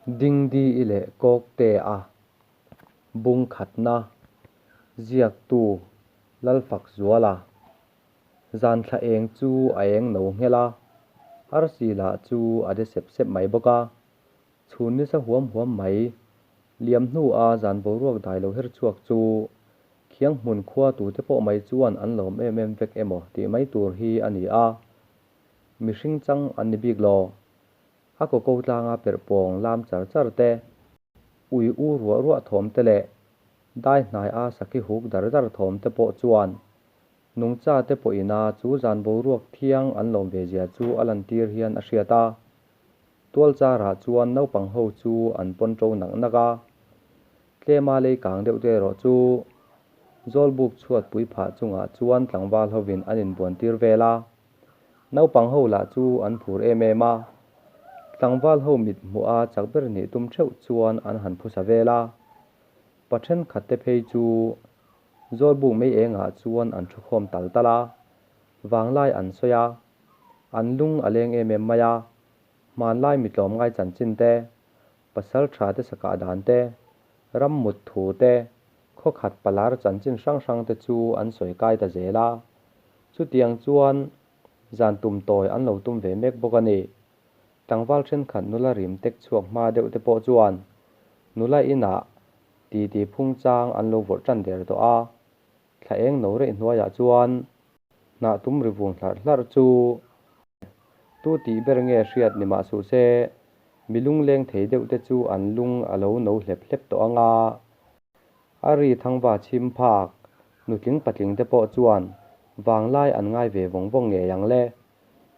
Dingdi-i leh Kawkte-a bung khatna ziaktu Lalfakzuala zan thla eng chu a eng no nghelh a, arsi lah chu a de sep sep mai bawk a. Chhun nisa huam huam mai liam hnua zan boruak dai lo her chhuak chu khiang hmun khua tute pawh mai chuan an lawm em em vek emaw tih mai tur hi a ni a, mihring chang an ni bik lo. A kaw ko tlanga perh pawng lam char char te, ui u ruah ruah thawm te leh dai hnai a sakhi huk dar dar thawm te pawh chuan nungcha te pawhin a chu zan boruak thiang an lawm ve zia chu a lantir hian a hriat a. Tual charah chuan naupang ho chu an pawn ṭo nak nak a, tlema lei kang deuh te erawh chu Zawlbuk chhuat pui phah chungah chuan tlangval hovin an inbuan tir vel a. Naupang ho lah chu an phur em em a, tlangval ho mit hmuh a chak ber nih tum theuh chuan an han phusa vel a. Pa thenkhat te phei chu Zawlbuk mei engah chuan an thu khawm tal tal a, vanglai an sawi a, an lung a leng em em mai a, hmanlai mitlawm ngai chanchin te, pasal tha te sakah dan te, ram mut thu te, khawkhat palar chanchin hrang hrang te chu an sawi kai ta zel a. Chutiang chuan zan tum tawi an lo tum ve mek bawk a ni. Tlangval thenkhat nula rim tek chhuak hma deuh te pawh chuan nula inah titi phung chang an lo vawrh tan der tawh a. Thla eng no reih hnuaiah chuan hnah tum ri vung hlarh hlarh chu tu tih ber nge hriat ni mah suh se, mi lungleng thei deuh te chu an lung a lo no hlep hlep tawh ang a. A ri thangva chhim phak, nutling patling te pawh chuan vanglai an ngai ve vawng vawng ngei ang le.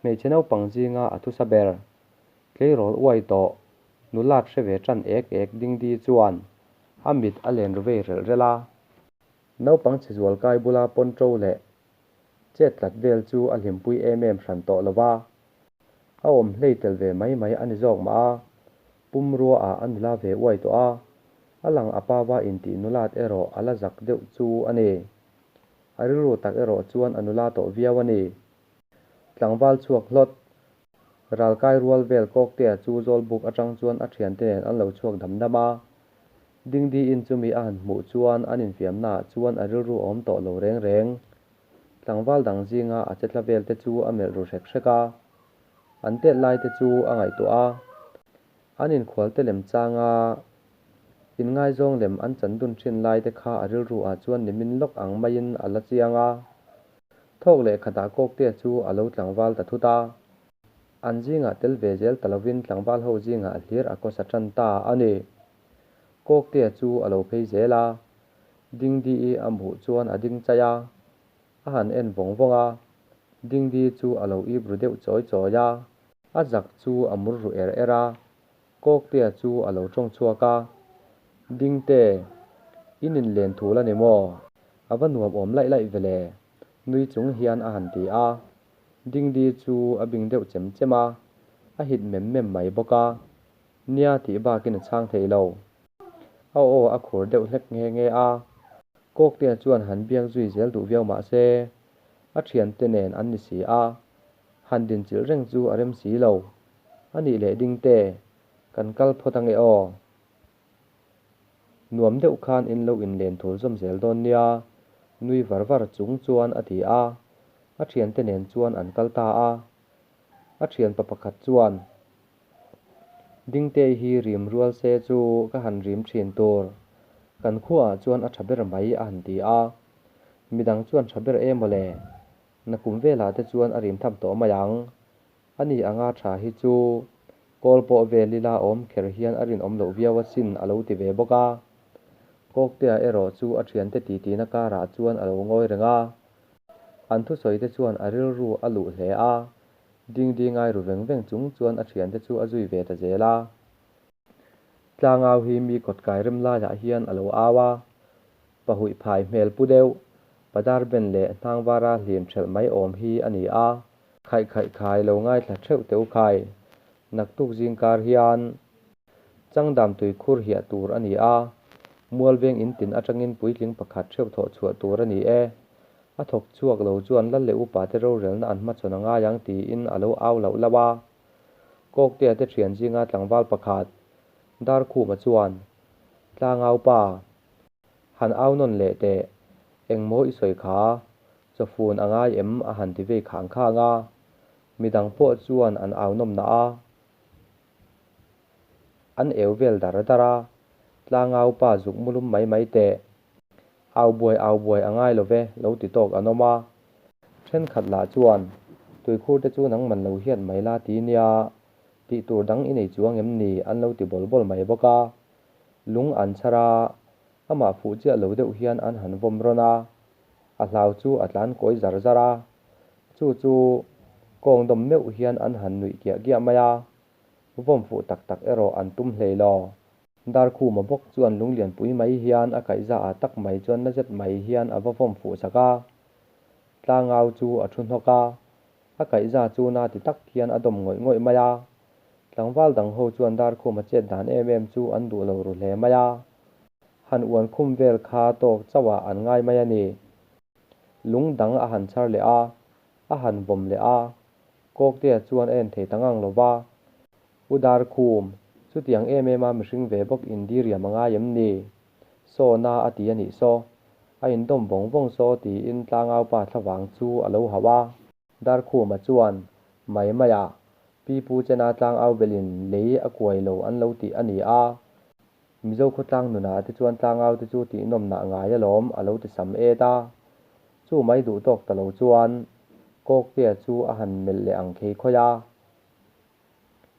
Hmeichhe naupang zinga a thusa ber, tleirawl uai tawh, nulat hre ve tan ek ek dingdi chuan a mit a len ru vei relh relh a. Naupang chhe zual kai bula pawn ṭo leh chet tlat vel chu a hlimpui em em hran tawh lo va, a awm hlei tel ve mai mai a ni zawk mah a, pumrua ah a nula ve uai tawh a, a lang a pa va intih nulat erawh a la zak deuh chu a ni. A rilru tak erawh chuan a nula tawh viau a ni. Tlangval chhuak hlawt, ralkai rual vel Kawktea chu Zawlbuk atang chuan a thiante nen an lo chhuak dam dam a. Dingdiin chumi a han hmuh chuan an infiamnaah chuan a rilru a awm tawh lo reng reng. Tlangval dang zinga a che tla vel te chu a melh ru hrek hrek a, an tet lai te chu a ngaihtuah a. An inkhual te lem changa inngaizawng lem an chan dun thin lai te kha a rilru ah chuan nimin lawk ang maiin a la chiang a. Thawk leh khatah Kawktea chu a lo tlangval ta thut a. An zingah tel ve zel ta lovin tlangval ho zingah hlir a kawsa tan ta a ni. Kawktea chu a lo phei zel a, Dingdi-i a hmuh chuan a ding chaih a, a han en vawng vawng a, Dingdi chu a lo ip ru deuh chawi chawi a, a zak chu a mur ru er er a, Kawktea chu a lo tawng chhuak a, Dingte, in inlen thul a ni maw? A va nuam awm laih laih ve le, nui chung hian a han ti a. Dingdi chu a bing deuh chem chem a, a hit mem mem mai bawk a. Nia tih bakin a chhang thei lo. A aw a khur deuh hlek nghe nghe a. Kawktea chuan han biak zui zel duh viau mah se, a thiante nen an ni si a, han dinchilh reng chu a rem si lo. A nih leh Dingte, kan kal phawt ange aw. Nuam deuh khan in lo inlen thul zawm zel dawn nia, nui var var chung chuan a ti a. A thiante nen chuan an kal ta a. A thianpa pakhat chuan, Dingte hi rim rual se chu ka han rim thin tur, kan khuaah chuan a tha ber mai a han ti a. Midang chuan tha ber em mawle, nakum velah te chuan a rim tham tawh mai ang. A ni anga tha hi chu kawl pawh vel ila awm kher hian a rinawm loh viau asin a lo ti ve bawk a. Kawktea erawh chu a thiante titina karah chuan a lo ngawi reng a. An thusawi te chuan a rilru a luh hle a, Dingdi ngai ru veng veng chung chuan a thiante chu a zui ve ta zel a. Tlangau hi mi kawtkai rem laiah hian a lo au a, pahuih phai hmel pu deuh, padar ben leh hnangvara hlim thelh mai awm hi a ni a. Khaih khaih khai lo ngaithla theuh teh u khai, naktuk zingkar hian Changdam tui khur hiah tur a ni a, Mualveng in tin atangin puitling pakhat theuh thawh chhuah tur a ni e. A thawk chhuak lo chuan lal leh upa te rorelna an hmachhawn a ngai ang tiin a lo au lauh lauh a. Kawktea te thian zinga tlangval pakhat. Darkhuma chuan, Tlangau pa, han au nawn leh teh, engmaw i sawi kha, chawfun a ngai em? a han ti vei khang khang a. Midang pawh chuan an au nawm nah a. An eu vel dar dar a, Tlangau pa zuk mu lum mai mai teh. Au buai au buai a ngai lo ve, lo ti tawk an awm a. Thenkhat lah chuan, Tuikhur te chu nangman lo hiat mai la ti nia, tih tur dang i nei chuang em ni? an lo ti bawl bawl mai bawk a. Lung an chhar a, amah fuh chiah lo deuh hian an han vawm rawn a, a hlau chu a tlan kawi zar zar a. Chu chu kawng dawm meuh hian an han nuih kiah kiah mai a. Vawm fuh tak tak erawh an tum hlei lo. Darkhuma bawk chuan lunglianpui mai hian a kaihza ah tak mai chuan na zet mai hian a va vawm fuh sak a. Tlangau chu a thu hnawk a, a kaihza chu na ti tak hian a dawm ngawih ngawih mai a. Tlangval dang ho chuan Darkhuma chet dan em em chu an duh lo ru hle mai a. Han uan khum vel kha tawk chauh ah an ngai mai a ni. Lung dang a han chhar leh a, a han vawm leh a, Kawktea chuan a en thei ta ngang lo va. U Darkhum, chutiang em em a mihring ve bawk in diriam a ngai em ni? Saw na a ti a nih saw. A indawm vawng vawng saw tiin tlangau pa thlavang chu a lo hauh a. Darkhuma chuan, Mai mai a, pi pu chena tlangau belin lei a kuai lo an lo tih a ni a. Mizo khawtlang nunah te chuan tlangau te chu tihnawm nah ngai alawm a lo ti sam et a. Chu mai duh tawk ta lo chuan Kawktea chu a han melh leh ang khei khawi a.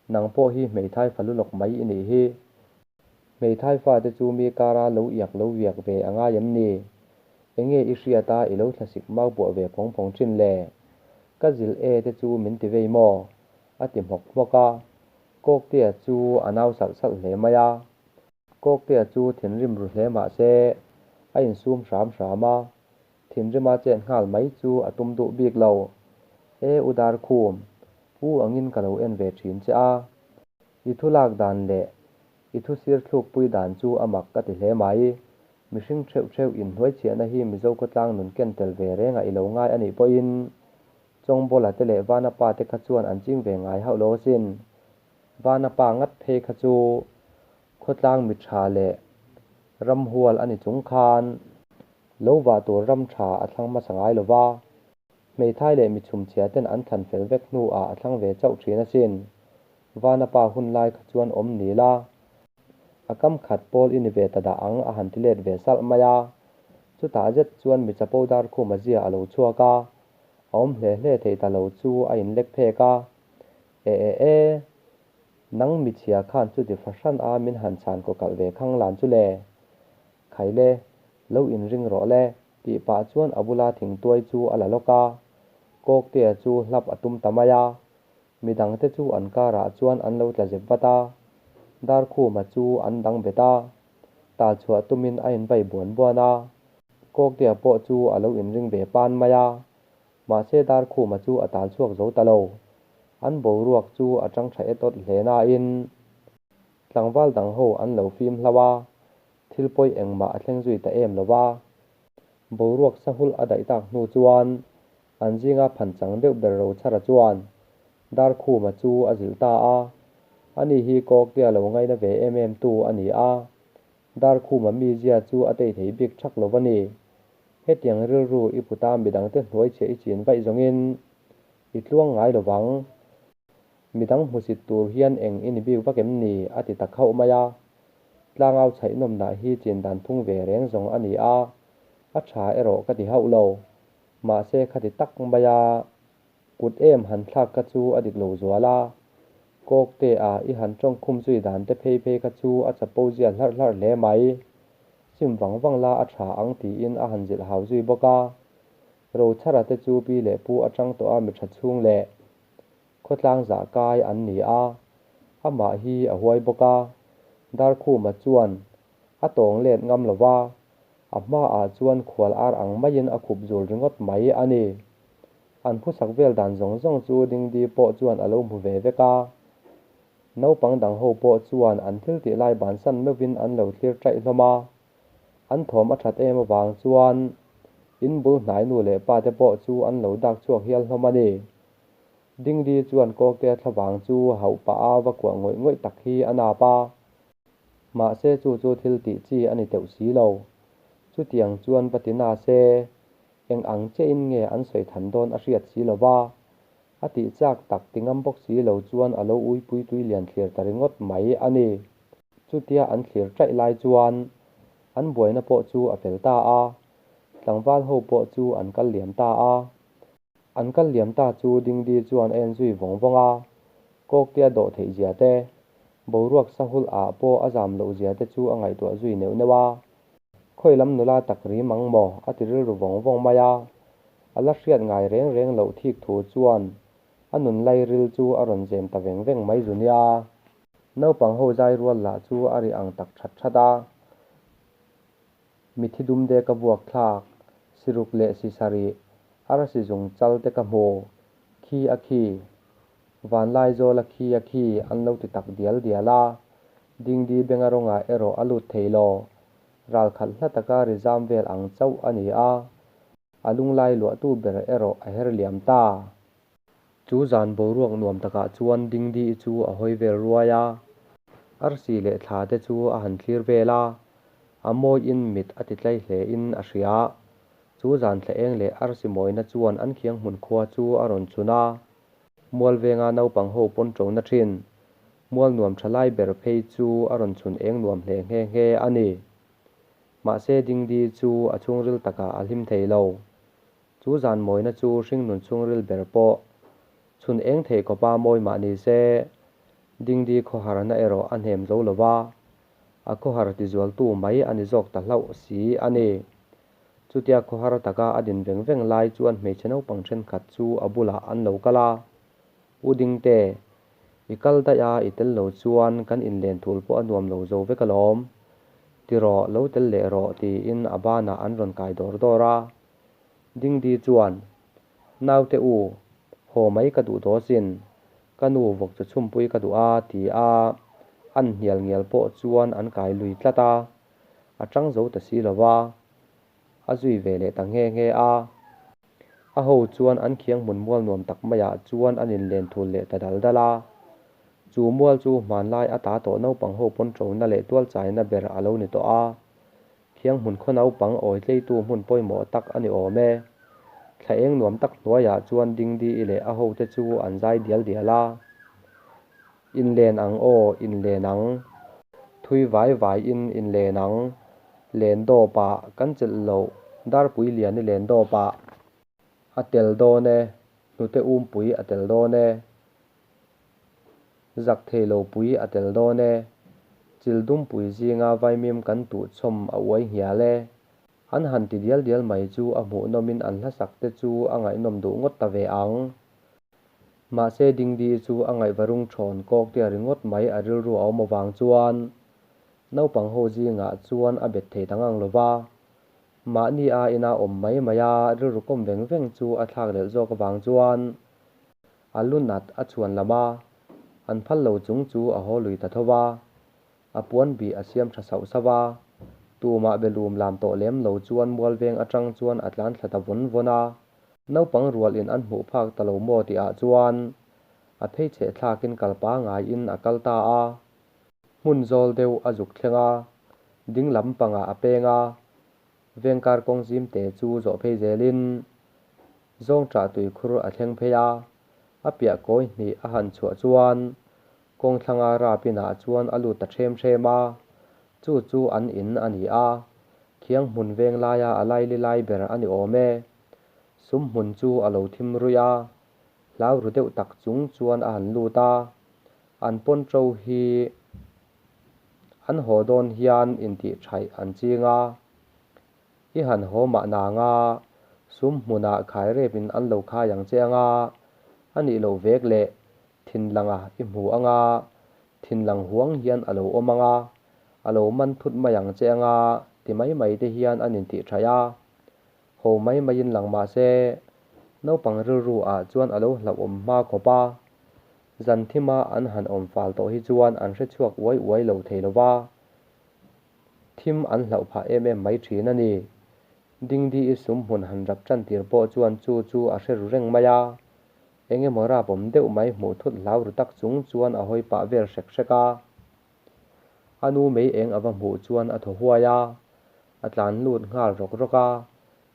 Nang pawh hi hmeithai fa lulawk mai i nih hi. Hmeithai fa te chu mi kara lo iak lo viak ve a ngai em ni? Enge i hriat a i lo thlasik mau buah ve phawng phawng thin le? Ka zilh e te chu min ti vei maw? A ti hmawk hmawk a. Kawktea chu a nau salh salh hle mai a. Kawktea chu thinrim ru hle mah se a insum hram hram a, thinrima chet nghal mai chu a tum duh bik lo. E u Darkhum, u angin ka lo en ve thin che a. I thu lak dan leh i thu sir thlukpui dan chu a mak ka ti hle mai. Mihring theuh theuh inhnuaichhiahna hi Mizo khawtlang nun ken tel ve rengah i lo ngai a nih pawhin Chawngbawla te leh Vana pa te kha chuan an ching ve ngai hauh lo asin. Vana pa ngat phei kha chu khawtlang mi tha leh ramhual a ni chung khan lo vah tur ram tha a thlang hmasa ngai lo va, hmeithai leh mi chhumchhia ten an thlan fel vek hnuah a thlang ve chauh thin asin. Vana pa hun lai kha chuan awm ni la, a kam khat pawl i ni ve ta dah ang a han ti let ve salh mai a. Chutah zet chuan mi chapo Darkhuma zia a lo chhuak a, A awm hle hle thei ta lo chu a inlek phek a, E e e, nang michhia khan chuti fahran a min han chhan kaw kalh ve khang lan chu le. Khai le, lo inring rawh le, tih pah chuan a bula thingtuai chu a la lawk a. Kawktea chu hlap a tum ta mai a, midangte chu an karah chuan an lo tla zep vat a. Darkhuma chu an dang bet a, tal chhuah tumin a invai buan buan a. Kawktea pawh chu a lo inring ve pan mai a, mahse Darkhuma chu a tal chhuak zo ta lo. An boruak chu a tang tha et awt hle nain tlangval dang ho an lo fim hlau a, thil pawi engmah a thleng zui ta em lo va. Boruak sahul a daih tak hnu chuan an zinga phan chang deuh ber Rochhara chuan Darkhuma chu a zilh ta a, ani hi Kawktea lo ngaina ve em em tu a ni a, Darkhuma mizia chu a tei thei bik thak lo va ni. Hetiang rilru i puta midangte hnuaichhiah i chin vaih zawngin i tluang ngai lo vang. Midang hmusit tur hian eng i ni bik vak em ni? a ti ta khauh mai a. Tlangau chhaihnawmnah hi chin dan phung ve reng zawng a ni a, a tha erawh ka ti hauh lo. Mahse khati tak mai a. Kut em han thlak kha chu a dik lo zual a, Kawkte a i han tawng khum zui dan te phei phei kha chu a chapo zia hlarh hlarh hle mai. Sim vang vang la a tha ang tiin a han zilh hau zui bawk a. Rochhara te chu pi leh pu atang tawh a mi tha chhung leh khawtlang zah kai an ni a, amah hi a huai bawk a. Darkhuma chuan a tawng let ngam lo va, a hmaah chuan khual ar ang maiin a khup zul ringawt mai a ni. An phusak vel dan zawng zawng chu Dingdi pawh chuan a lo hmu ve vek a. Naupang dang ho pawh chuan an thil tih lai bansan meuhin an lo thlir ṭaih hlawm a. An thawm a ṭhat em avang chuan in bul hnai nu leh pa te pawh chu an lo dak chhuak hial hlawm a ni. Dingdi chuan Kawktea thlavang chu hauh pah a va kuah ngawih ngawih tak hi a nap a. Mahse chu chu thil tih chi a ni teuh si lo. Chutiang chuan va ti na se, eng ang chiahin nge an sawi than dawn a hriat si lo va. A tih chak tak ti ngam bawk si lo chuan a lo uipui tui lian thlir ta ringawt mai a ni. Chutia an thlir chaih lai chuan an buaina pawh chu a fel ta a, tlangval ho pawh chu an kal liam ta a. An kal liam ta chu Dingdi chuan a en zui vawng vawng a, Kawktea dawh theih zia te, boruak sahul ah pawh a zam loh zia te chu a ngaihtuah zui neuh neuh a. Khawi lam nula tak rim ang maw? a ti rilru vawng vawng mai a. A la hriat ngai reng reng loh thik thu chuan a nun lairil chu a rawn zem ta veng veng mai zu nia. Naupang ho zai rual lah chu a ri ang tak that that a. Mithi dumde ka vuak thlak, siruk leh sisarih, arsi zung chal te ka hmu, khi a khi, vanlai zawla khi a khi an lo ti tak dial dial a. Dingdi benga rawngah erawh a lut thei lo. Ral khat hla taka ri zam vel ang chauh a ni a, a lunglai luahtu ber erawh a her liam ta. Chu zan boruak nuam takah chuan Dingdi chu a hawi vel ruai a, arsi leh thla te chu a han thlir vel a, a mawiin mit a ti tlai hle in a hria. Chu zan thla eng leh arsi mawina chuan an khiang hmun khua chu a rawn chhun a, mual venga naupang ho pawn ṭona ṭhin. Mual nuam ṭha lai ber phei chu a rawn chhun eng nuam hle nghe nghe a ni. Mahse Dingdi chu a chhungril takah a hlim thei lo. Chu zan mawina chu hringnun chhungril ber pawh chhun eng thei khawpa mawi mah ni se, Dingdi khawharna erawh a hnem zo lo va, a khawhar tizualtu mai a ni zawk ta hlauh si a ni. Chutia khawhar taka a din veng veng lai chuan hmeichhe naupang thenkhat chu a bulah an lo kal a, U Dingte, i kal daih a, i tel lo chuan kan inlen thul pawh a nuam lo zo vek alawm. Ti rawh, lo tel leh rawh tiin a banah an rawn kai dawr dawr a. Dingdi chuan, Naute u, haw mai ka duh daw sin, ka nu vawk chu chhumpui ka duh a ti a, an hnial ngial pawh chuan an kai lui tlat a, a tang zo ta si lo va, a zui ve leh ta nghe nghe a. A ho chuan an khiang hmun mual nuam tak maiah chuan an inlen thul leh ta dal dal a. Chu mual chu hmanlai a ta tawh naupang ho pawn ṭona leh tualchaina ber a lo ni tawh a. Khiang hmun khaw naupang awi tleitu hmun pawimawh tak a ni awm e. Thla eng nuam tak hnuaiah chuan Dingdi leh a hote chu an zai dial dial a. Inlen ang aw, inlen ang. Thui vai vaiin inlen ang. Len dawpah kan chelh loh Darpui Liani len dawpah a tel dawn e, hnute umpui a tel dawn e. Zak thei lo pui a tel dawn e. Chil dumpui zinga vaimim kan tuh chhawm a uai nghial e. An han ti dial dial mai chu a hmuhnawmin an hlasak te chu a ngaihnawm duh ngawt ta ve ang. Mahse Dingdi chu a ngaihvarung thawn kawk tia ringawt mai a rilru a awm avang chuan naupang ho zingah chuan a bet thei ta ngang lo va. Mahni a ina awm mai mai a rilru kawm veng veng chu a thlak lelh zawk avang chuan A lu nat a chhuan lam a, an phal lo chung chu a haw lui ta tho va. A puan bih a siam tha sauh sauh a, tumah be lum lam tawh lem lo chuan mualveng atang chuan a tlan thla ta vawn vawn a. Naupang rual in an hmuh phak ta lo maw tih ah chuan a phei chheh thlak in kal pangaiin a kal ta a. Hmun zawl deuh a zuk thleng a, ding lam pangah a peng a, Vengkar kawng zim te chu zawh phei zelin Zawngṭah tuikhur a thleng phei a, a piah kawi hnih a han chhuah chuan kawng thlanga rap inah chuan a lut ta ṭhem ṭhem a, chu chu an in a ni a, khiang hmun veng laia a laili lai ber a ni awm e. Sum hmun chu a lo thim ruih a, hlau ru deuh tak chung chuan a han lut a, an pawn ṭo hi An haw dawn hian intihṭhaih an ching a, i han haw mah nang a, sum hmunah khairepin an lo khai ang che anga, a nih loh vek leh thinlanga i hmu anga, thinlang huang hian a lo awm anga, a lo man thut mai ang che anga ti mai mai te hian an intihṭhaih a. Ho mai maiin lang mah se, naupang rilru ah chuan a lo hlauhawm hma khawp a, Zan thima an han awm fal tawh hi chuan an hre chhuak uai uai lo thei lo va, thim an hlauh phah em em mai thin a ni. Dingdi i sum hmun han rap tan tir pawh chuan chu chu a hre ru reng mai a, eng emaw rap awm deuh mai hmuh thut hlau ru tak chung chuan a hawi pah vel hrek hrek a. A nu mei eng a va hmuh chuan a thaw huai a, a tlan lut nghal rawk rawk a.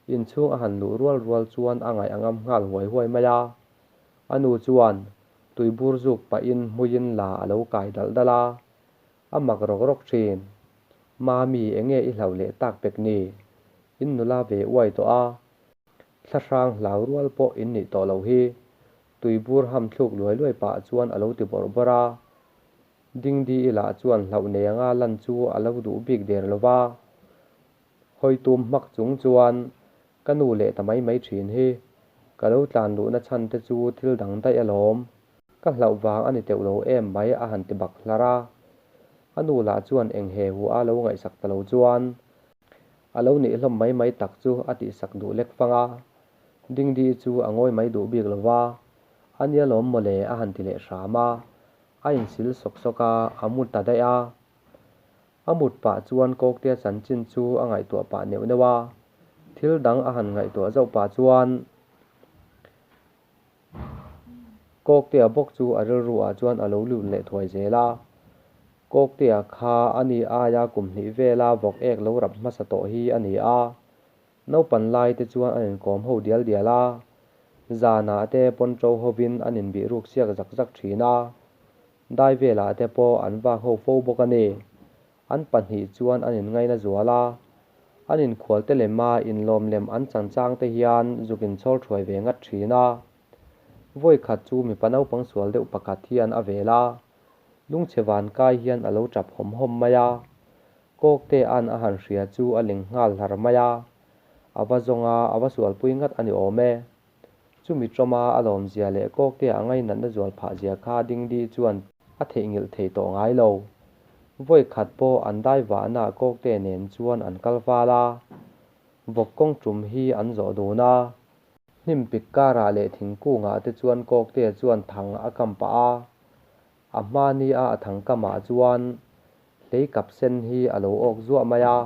Inchhung a han luh rual rual chuan a ngaih a ngam nghal huai huai mai a. A nu chuan tuibur zuk pahin hmuiin la a lo kai dalh dalh a, a mak rawk rawk thin. Mami, enge i hlauh leh tak pek ni? In nula ve uai tawh a, thlahrang hlau rual pawh in nih tawh loh hi. Tuibur ham thluk luai luai pah chuan a lo ti bawrh bawrh a. Dingdi lah chuan hlauh nei anga lan chu a lo duh bik der lo va. Hawi tum hmak chung chuan ka nu leh ta mai mai thin hi. Ka lo tlan luhna chhan te chu thil dang daih alawm. Ka hlauh vang a ni teuh lo em mai a han ti bak hlar a. A nu lah chuan eng he hu a lo ngaihsak ta lo chuan a lo nih hlawm mai mai tak chu a tihsak duh lek fang a. Dingdi chu a ngawi mai duh bik lo va, A nia lawm mawle a han ti leh hram a. A insil sawk sawk a, a mu ta daih a. A mut pah chuan Kawktea chanchin chu a ngaihtuah pah neuh neuh a, thil dang a han ngaihtuah zauh pah chuan Kawktea bawk chu a rilru ah chuan a lo lut leh thuai zel a. Kawktea kha a ni aia kum hnih vela vawk ek lo rap hmasa tawh hi a ni a, naupan lai te chuan an inkawm ho dial dial a, zanah te pawnṭo hovin an inbih ruk siak zak zak thin a. Dai velah te pawh an vak ho fo bawk a ni. An pahnih chuan an inngaina zual a. An inkhual te lema inlawm lem an chan chang te hian zuk inchhawr thuai ve ngat thin a. Vawi khat chu mipa naupang sual deuh pakhat hian a vel a. Lungchhe van kai hian a lo tap hawm hawm mai a. Kawktea'n a han hria chu a ling nghal hlar mai a. A va zawng a, a va sualpui ngat a ni awm e. Chumi tawma a lawmzia leh Kawktea a ngainatna zual phah zia kha Dingdi chuan a theihnghilh thei tawh ngai lo. Vawi khat pawh an dai vahna Kawktea nen chuan an kal fal a, vawk kawng tum hi an zawh dun a. Hnim pik karah leh thingkungah te chuan Kawktea chuan thang a kam pah a, a hmani a a thang kamah chuan hlei kap sen hi a lo awk zuah mai a.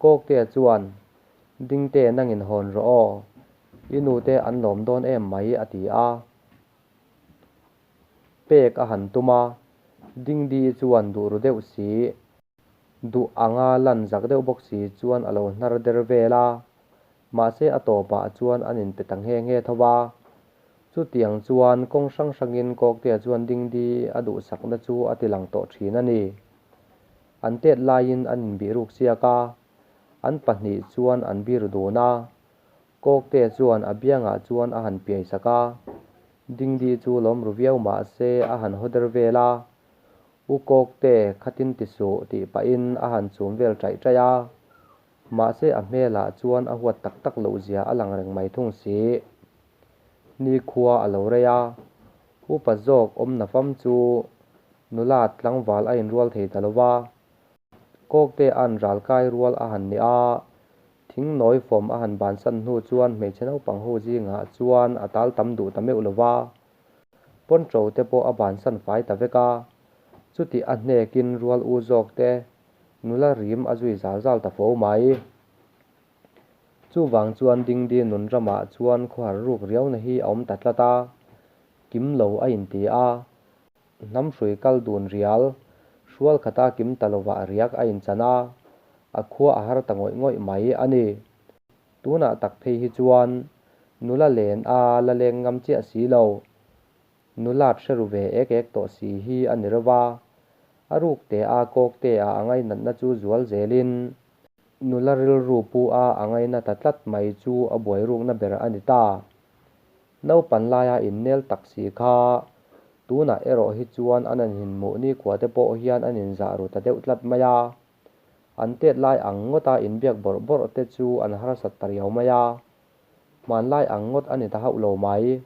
Kawktea chuan Dingte nangin hawn rawh aw, i nute an lawm dawn em mai a ti a. Pek a han tum a, Dingdi chuan duh ru deuh si, duh anga lan zak deuh bawk si chuan a lo hnar der vel a, mahse a tawpah chuan an inpe ta nghe nghe tho a. Chutiang chuan kawng hrang hrangin Kawktea chuan Dingdi a duhsakna chu a ti lang tawh thin a ni. An tet laiin an inbih ruk siak a, An pahnih chuan an bir dun a, Kawkte chuan a biangah chuan a han piai sak a, Dingdi chu lawm ru viau mah se a han haw der vel a, U Kawkte khatin ti suh tih pahin a han chum vel ṭaih ṭaih a, mahse a hmelah chuan a huat tak tak loh zia a lang reng mai thung si. Nikhua a lo rei a, upa zawk awmna fam chu nula tlangval a inrual thei ta lo va, Kawkte an ral kai rual a han ni a, thing nawi fawm a han bansan hnu chuan hmeichhe naupang ho zingah chuan a tal tam duh ta meuh lo va, pawnṭo te pawh a bansan fai ta vek a, chutih a hnekin rual u zawk te nula rim a zui zal zal ta fo mai. Chuvang chuan Dingdi nun ramah chuan khawhar ruk riauna hi a awm ta tlat a, kim lo a inti a. Hnam hrui kal dun rial, hrual khata kim ta lovah riak a inchan a, a khua a har ta ngawih ngawih mai a ni. Tunah tak phei hi chuan nula len a la leng ngam chiah si lo. Nulat hre ru ve ek ek tawh si hi a ni reuh a, a ruk te a kawk te a a ngainatna chu zual zelin nula rilru pu a a ngaina ta tlat mai chu a buai rukna ber a ni ta. Naupan laia innel tak si kha, tunah erawh hi chuan an an inhmuh nikhua te pawh hian an inzah ru ta deuh tlat mai a. An tet lai ang ngawta inbiak bawrh bawrh te chu an harsat ta riau mai a. Hmanlai ang ngawt a ni ta hauh lo mai.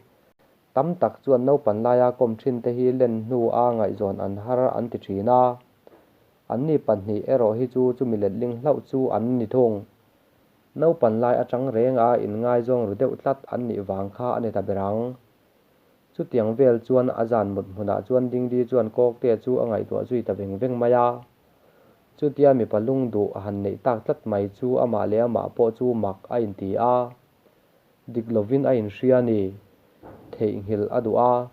Tam tak chuan naupan laia kawm thin te hi len hnu a ngaihzawn an har an ti thin a. Anni pahnih erawh hi chu chumi letling hlauh chu an ni thung. Naupan lai atang reng a inngaizawng ru deuh tlat an nih vang kha a ni ta ber ang. Chutiang vel chuan a zan mut hmunah chuan Dingdi chuan Kawkte chu a ngaihtuah zui ta veng veng mai a. Chutia mipa lung duh a han neih tak tlat mai chu amah leh amah pawh chu mak a inti a. Dik lovin a inhria a ni. Theihnghilh a duh a,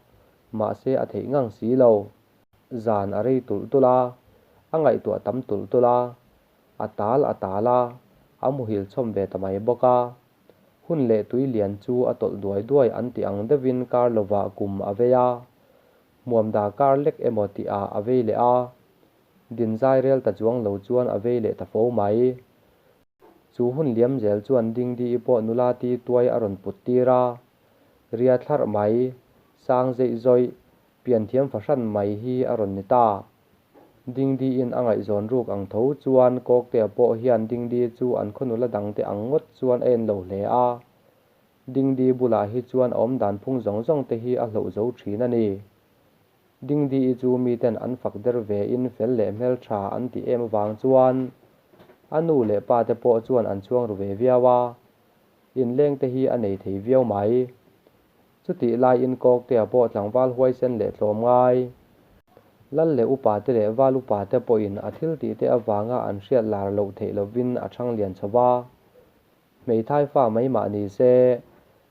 mahse a theih ngang si lo. Zan a rei tulh tulh a. A ngaihtuah tam tulh tulh a, a tal a tal a, a muhil chhawm ve ta mai bawk a. Hun leh tui lian chu a tawlh duai duai an tih ang deuhin kar lovah kum a vei a, hmuamda kar lek emaw tihah a vei leh a, din zai rel ta chuang lo chuan a vei leh ta fo mai. Chu hun liam zel chuan Dingdi-i pawh nula ti tuai a rawn put tir a, ria thlarh mai, sang zeih zawih, pianthiam fahran mai hi a rawn ni ta. Dingdiin a ngaihzawn ruk ang tho chuan Kawktea pawh hian Dingdi chu an khaw nula dangte ang ngawt chuan a en lo hle a. Dingdi bulah hi chuan a awmdan phung zawng zawng te hi a hloh zo thin a ni. Dingdi-i chu miten an fak der vein fel leh hmeltha an tih em avang chuan a nu leh pa te pawh chuan an chhuang ru ve viau a, inleng te hi a nei thei viau mai. Chutih laiin Kawktea pawh tlangval huaisen leh tlawm ngai. Lal leh upa te leh val upa te pawhin a thil tih te avanga an hriat lar loh theih lovin a chhang lian chho va. Hmeithai fa mai mah ni se,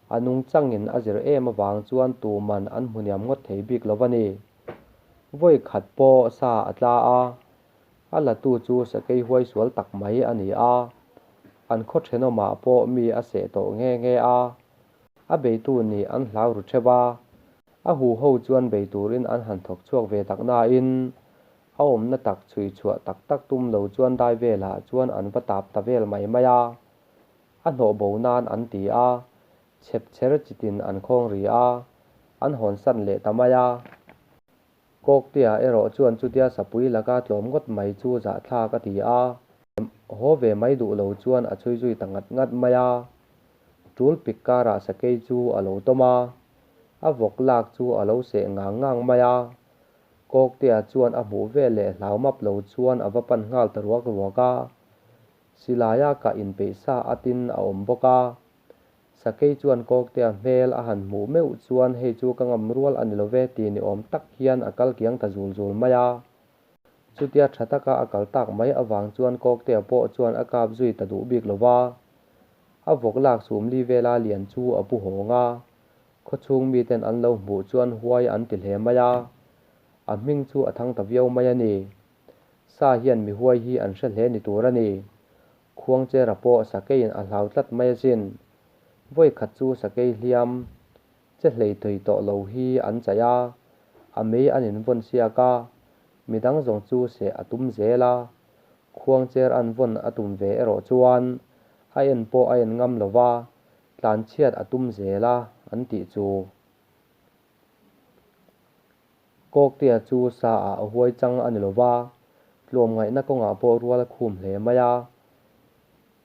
a nungchangin a zir em avang chuan tuman an hmu hniam ngawt thei bik lo a ni. Vawi khat pawh sa a tla a, a latu chu sakei huai sual tak mai a ni a. An khaw thenawmah pawh mi a seh tawh nghe nghe a, a beitu nih an hlau ru theuh a. A huho chuan bei turin an han thawk chhuak ve tak nain A awmna tak chhui chhuah tak tak tum lo chuan dai velah chuan an va tap ta vel mai mai a. A hnawh bo nan an ti a, chhep chher chitin an khawng ri a, an hawnsan leh ta mai a. Kawktea erawh chuan chutia sapui laka tlawm ngawt mai chu zahthlak a ti a, haw ve mai duh lo chuan a chhui zui ta ngat ngat mai a. Tul pik karah sakei chu a lo tawm a, a vawk lak chu a lo seh ngang ngang mai a. Kawktea chuan a hmuh vel leh hlau map lo chuan a va pan nghal ta ruak ruak a. Silaia kah inpeih sa atin a awm bawk a. Sakei chuan Kawktea hmel a han hmuh meuh chuan hei chu ka ngam rual a ni lo ve ti ni awm tak hian a kal kiang ta zul zul mai a. Chutia tha taka a kal tak mai avang chuan Kawktea pawh chuan a kap zui ta duh bik lo va. A vawk lak sumli vela lian chu a pu hawng a. Khawchhung miten an lo hmuh chuan huai an ti hle mai a, a hming chu a thang ta viau mai a ni. Sa hian mi huai hi an hre hle ni tur a ni. Khuangchera pawh sakeiin a hlau tlat mai asin. Vawi khat chu sakei hliam che hlei tui tawh lo hi an chaih a, a mei an invawn siak a, midang zawng chu seh a tum zel a. Khuangcher an vawn a tum ve erawh chuan a en pawh a en ngam lo va, Tlanchhiat a tum zel a an tih chu. Kawktea chu sa ah a huai chang a ni lo va, tlawmngaihna kawngah pawh rual a khum hle mai a.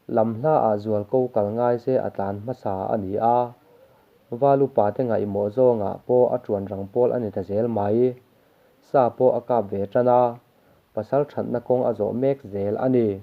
Lam hla ah zual ko kal ngai se a tlan hmasa a ni a, Valupa te ngaihmawh zawngah pawh a tuan rang pawl a ni ta zel mai. Sa pawh a kap ve tan a, pasal thatna kawng a zawh mek zel a ni.